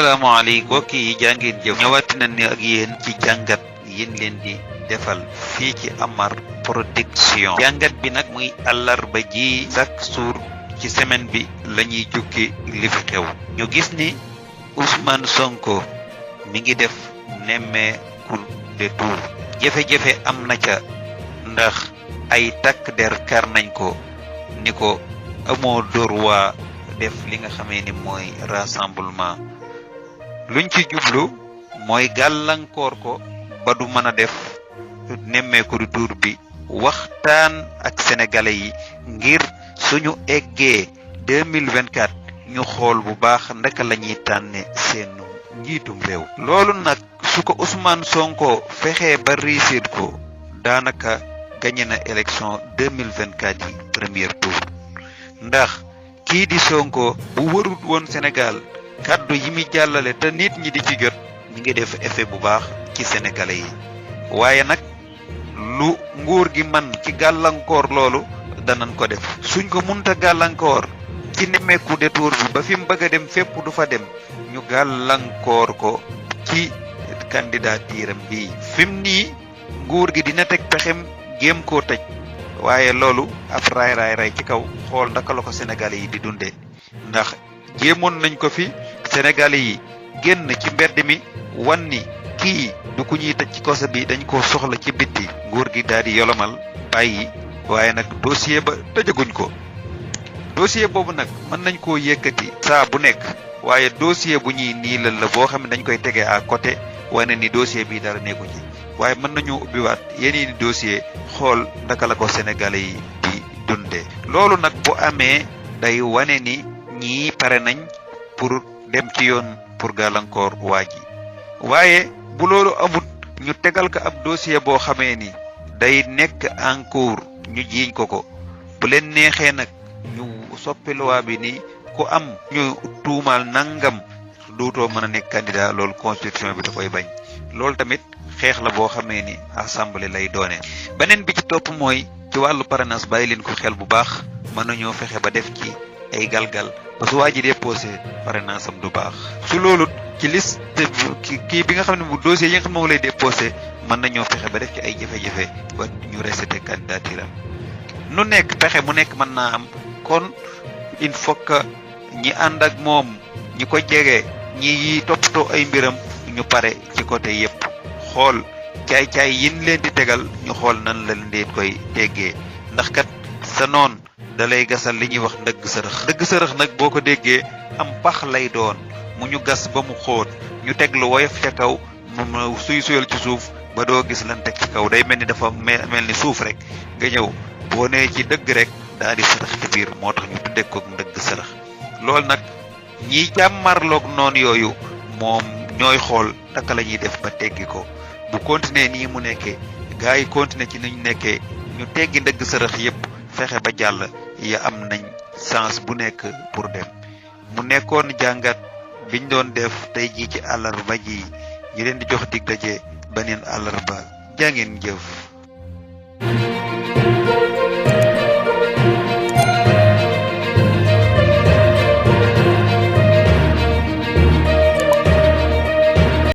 asalaamaaleykum mbokk yi jàngeen jëf ñëwaat nañ ne ak yéen ci jàngat yéen leen di defal fii ci Amar Production. jàngat bi nag muy àllarba ji chaque jour ci semaine bi la ñuy jukki li fi xew. ñu gis ni Ousmane Sonko mi ngi def nemmeeku de tour jafe-jafe am na ca ndax ay takk der kar nañ ko ni ko amoo droit def li nga xamee ni mooy rassemblement luñ ci jublu mooy gàllankoor ko ba du mën a def nemmeeku du tour bi waxtaan ak sénégalais yi ngir suñu eggee 2024 ñu xool bu baax ndaka la ñuy tànne seen njiitum réew. loolu nag su ko Ousmane Sonko fexee ba réussir ko daanaka gagné na élection 2024 yi premier tour ndax kii di Sonko bu warut woon Sénégal kaddu yi mi jàllale te nit ñi di ci jot ñi ngi def effet bu baax ci sénégalais yi waaye nag lu nguur gi man ci gàllankoor loolu danañ ko def suñ ko munta gàllankoor ci nemmeeku de tour bi ba fi mu bëgg a dem fépp du fa dem ñu gàllankoor ko ci candidaturam bi fim nii nguur gi dina teg pexem jéem koo tëj waaye loolu ab raay ci kaw xool ndaka la ko sénégalais yi di dundee ndax jéemoon nañ ko fi sénégalais yi génn ci mbedd mi wan ni kii du ku ñuy tëj ci kosa bi dañ koo soxla ci bitti nguur gi daal di yolomal bàyyi waaye nag dossier ba tëjaguñ ko dossier boobu nag mën nañ koo yëkkati saa bu nekk waaye dossier bu ñuy niilal la boo xam ne dañ koy tegee à côté wane ni dossier bi dara nekku ci waaye mën nañu ubbiwaat yeneen i dossier xool ndaka la ko sénégalais yi di dundee loolu nag bu amee day wane ni ñii pare nañ pour dem ci yoon pour gàllankoor waa ji waaye bu loolu amut ñu tegal ko ab dossier boo xamee ni day nekk en cours ñu jiiñ ko bu leen neexee nag ñu soppi loi bi ni ku am ñu tuumaal nangam dootoo mën a nekk candidat loolu constitution bi da koy bañ loolu tamit xeex la boo xamee ni assemblée lay doone beneen bi ci topp mooy ci wàllu parrainage bàyyi leen ko xel bu baax mën nañoo fexe ba def ci ay galgal ba su waa ji déposé parrainage am du baax su loolu ci liste kii bi nga xam ne bu dossier yi nga xam ne moom lay déposé mën nañoo fexe ba def ci ay jafe-jafe ba ñu rejeté candidature am nu nekk pexe mu nekk mën naa am kon il faut que ñi ànd ak moom ñi ko jege ñi toppatoo ay mbiram ñu pare ci côté yépp xool caay-caay yin leen di tegal ñu xool nan la leen koy déggee ndax kat sa noon da lay gasal li ñuy wax ndëgg sërëx nag boo ko déggee am pax lay doon mu ñu gas ba mu xóot ñu teg lu woyof ca kaw mu suyal ci suuf ba doo gis lan teg ci kaw day mel ni dafa mel ni suuf rek nga ñëw boo nee ci dëgg rek daal di sërëx ci biir moo tax ñu tuddee ko ndëgg sërëx loolu nag ñiy jàmmarloog noonu yooyu moom ñooy xool naka la ñuy def ba teggi ko bu continuer nii mu nekkee gars yi continuer ci ni ñu nekkee ñu teggi ndëgg sërëx yépp fexe ba jàll ya am nañ chance bu nekk pour dem mu nekkoon jàngat biñ doon def tey jii ci àllarba ji ñu leen di jox dig daje beneen àllarba jaa ngeen jëf